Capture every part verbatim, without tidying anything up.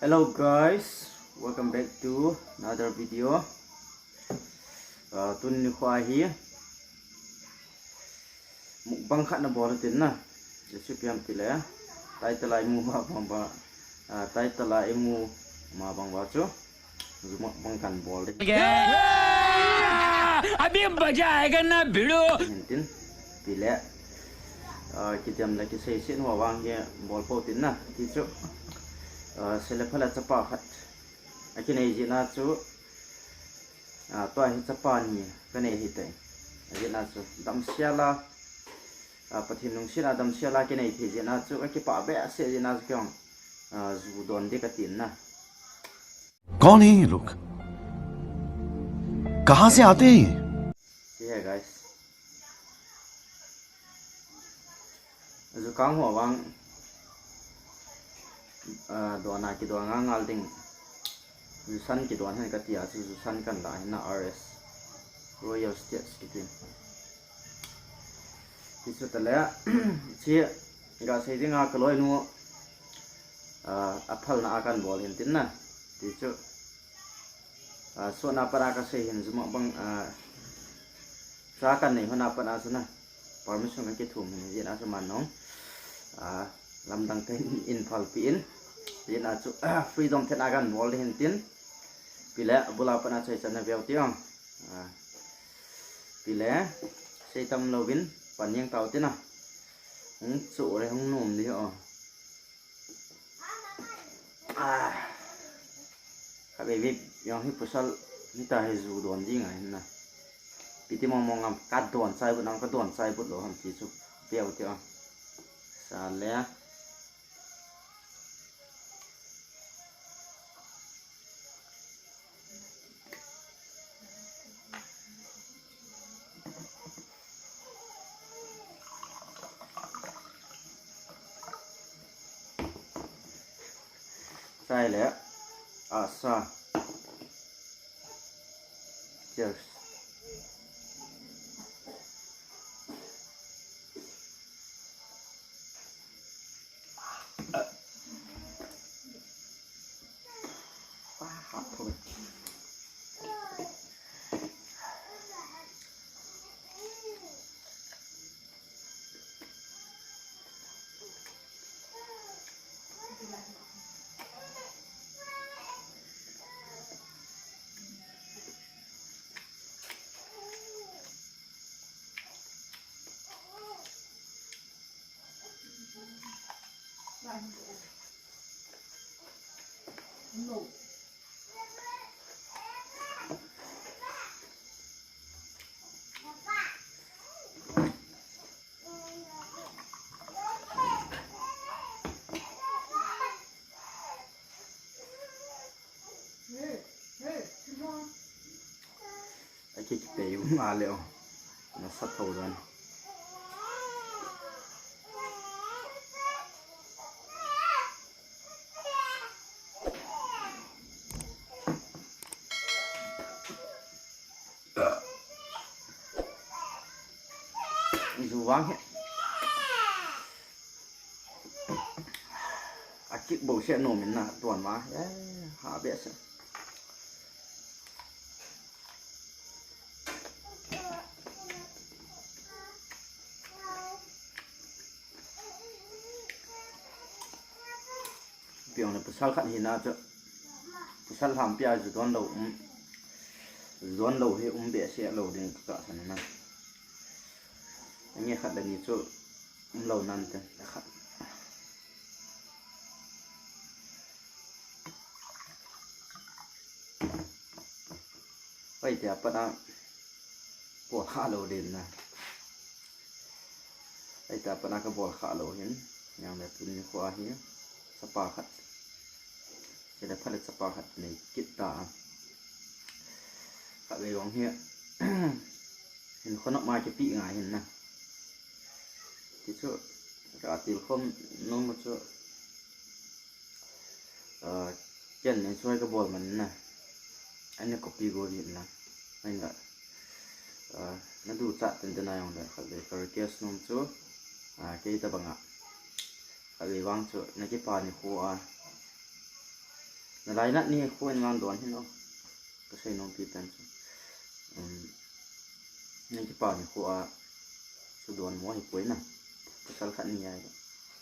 Hello guys, welcome back to another video. Uh, tuni nikho hi mukbang khat na bol tin na. Recipe ham tile, title a imu ma bang ba, uh, title a imu ma bang ba chu, ju mukbang kan bol ding. अभी मजा आएगा ना भिड़ू। Hintin, tile, uh, kidem le kisei sin ho vang hi bol pou tin na. Ti chu, uh, sele phala chapa khat akinei jeh a chu, a, tua hi chapa ni kanei hite. Ajeh a chu damsel a, a, Pathen lungset a damsel a kinei thei jeh a chu kakipah behseh jeh a chu keiin, a, ju don ding katin na. कौन है ये लोग? कहाँ से आते हैं ये? Ti he guys. Ju kang ho vang, ah, don a kidon ngal ngal ding. Ju san kidon hen kati a chu, ju san kan la hin na R S. Royal States kiti. Ti chu tale, chi ga sei ding a ka loinu, ah, a phalna a kan bol hintin na. Ti chu. Ah, sotna pat a kasei hin ju mukbang, ah, cha kanei hon a pat a chu na. Permission kakithum hin jeh a chu man nong. Ah, lamdang tah in phalpi in. Jeh a chu, ah, freedom tah a kan bol hintin. Tile, abul a pat a chu hichan na veu ti ong. Ah, tile, sei tam louvin, pan jeng tau tin na. Hung chu le hung nom di o. Ah. Khatvei vei jong hi pasal hita hi ju don ding ahi na. Piti mong mong am ka don chai but nam ka don chai but lou ham ti chu veu ti a. Sa le. Chai le, asa. Cheers. Aki kipei um a le o. Na sa tho dan. Ju vang hi. A kik bou se nom in na tuan ma. Eh, ha behseh. Piang le pasal khat hi na chu. Pasal ham pia ju don lou, um, ju don lou hi um behseh lou ding ka sa na. Nge khat le ni chu um lou nan te khat. Pai te apa na po ha lou din na. Ai ta pana ka bol kha lou hin, jong le tuni nikho hi, chapa khat, sele phat le chapa khat nei kit ta. Khatvei jong hi, hin khonok ma kipe ngai hin na. Ti chu, ka tilkhom nom chu, Ah, ken enjoy ka bol man na. Ana copy go di na. Ahin la, ah, na ducha tenten a jong le, khatvei ka request nom chu, ah, kei tabang a. Khatvei vang chu, na kipa nikho a. Nalai nat ni khu in vang don hin o. Ka sei nom pi pen chu. Um, nei kipa ni khu a chu don mo hi poi na. Pasal khat ni ai.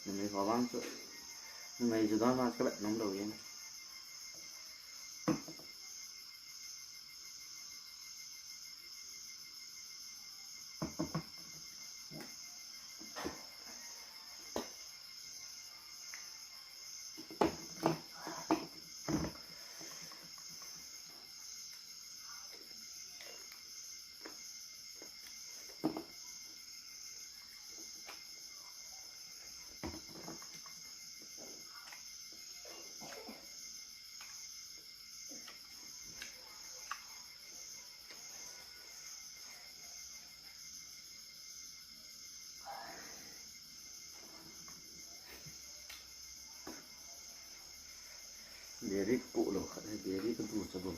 Numei ho vang chu. Numei chu don vang chu ka vet nom lou in. Beri ka puh lou khat, beri ka du cha bou.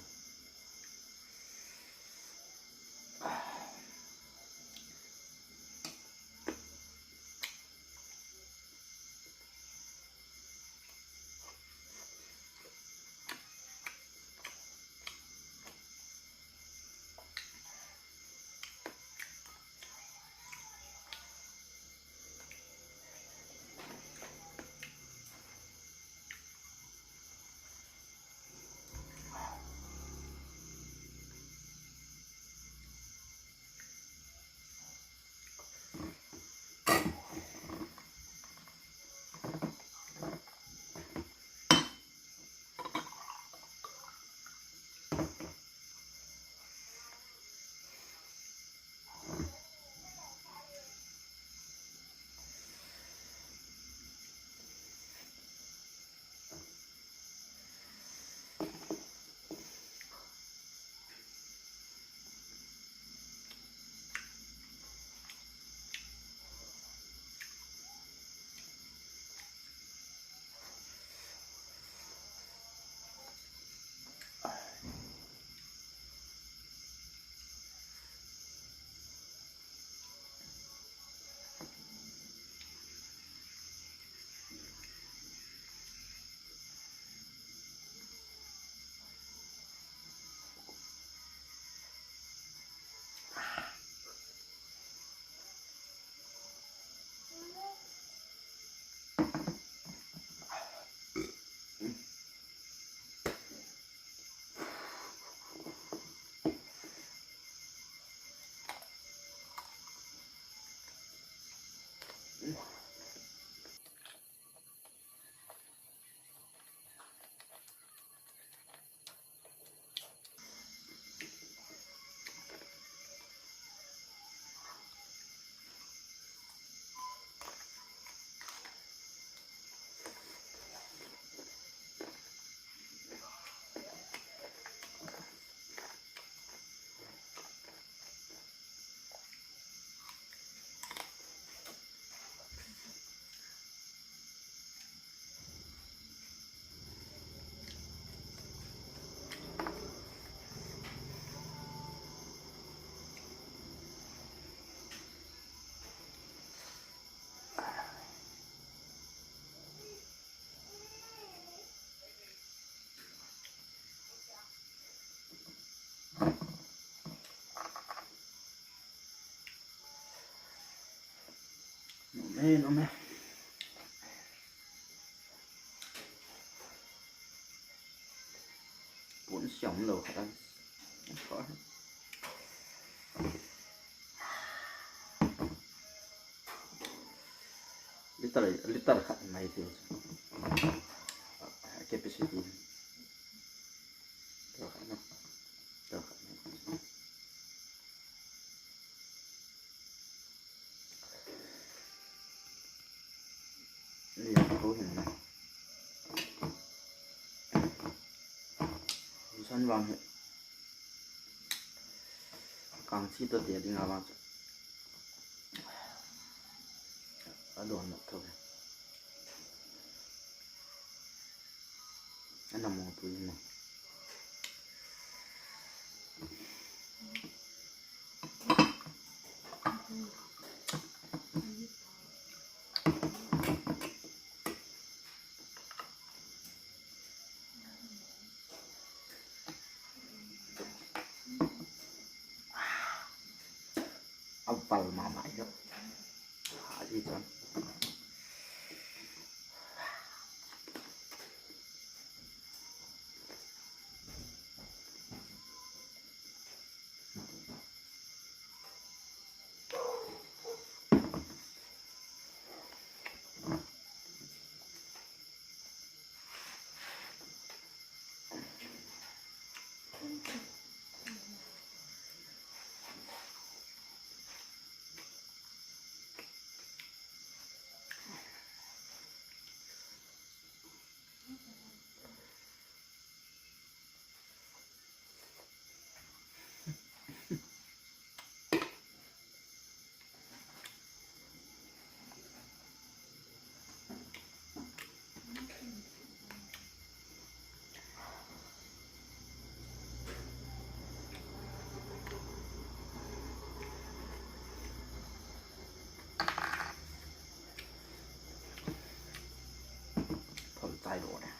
Nom e, nom e. Pun siam lou khat a. Liter, liter khat mai ti. Capacity. Liter khat na. Liter khat mai. Lian ko hin na. San vang hi. Kang chi to te ding a vang chu. A don na tho. Ana mo tu na. Pal mama jo. Aji chan. Phal tai lo ne.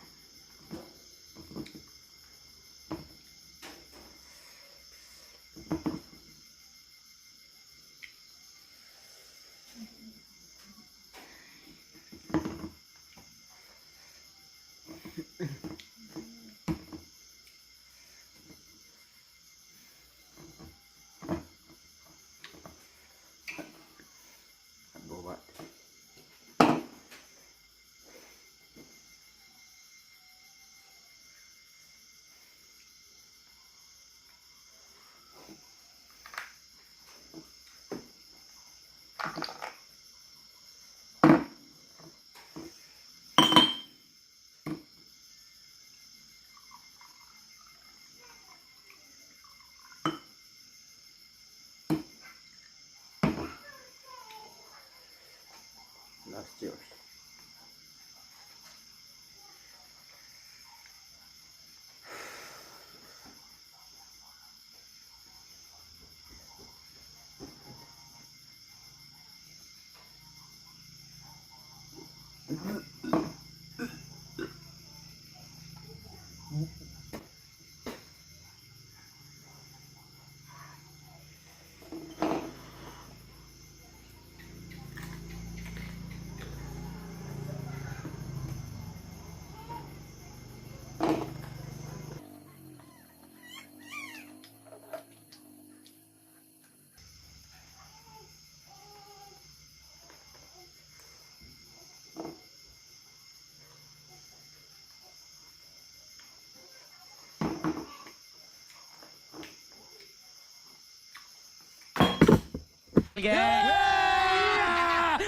Last year.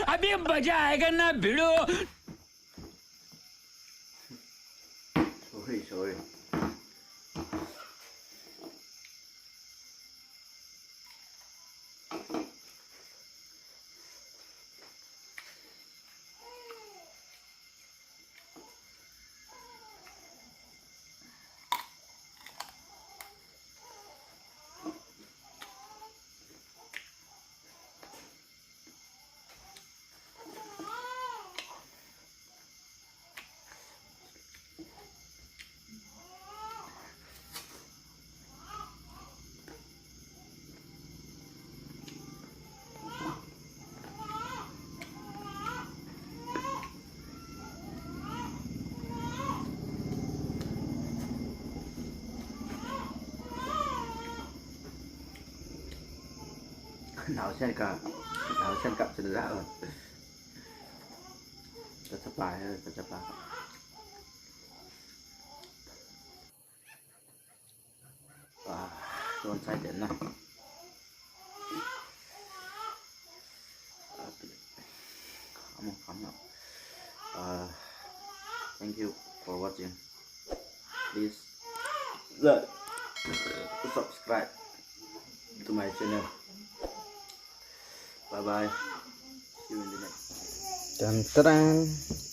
अभी मजा आएगा ना भिड़ू। Sorry, sorry. Naosen ka, naosen ka chen la. Ka chapa he, ka chapa. Ah, don chai den na. Ah, amo kham na. Ah, thank you for watching. Please like, subscribe to my channel. Bye bye. See you in the next. Tan taran.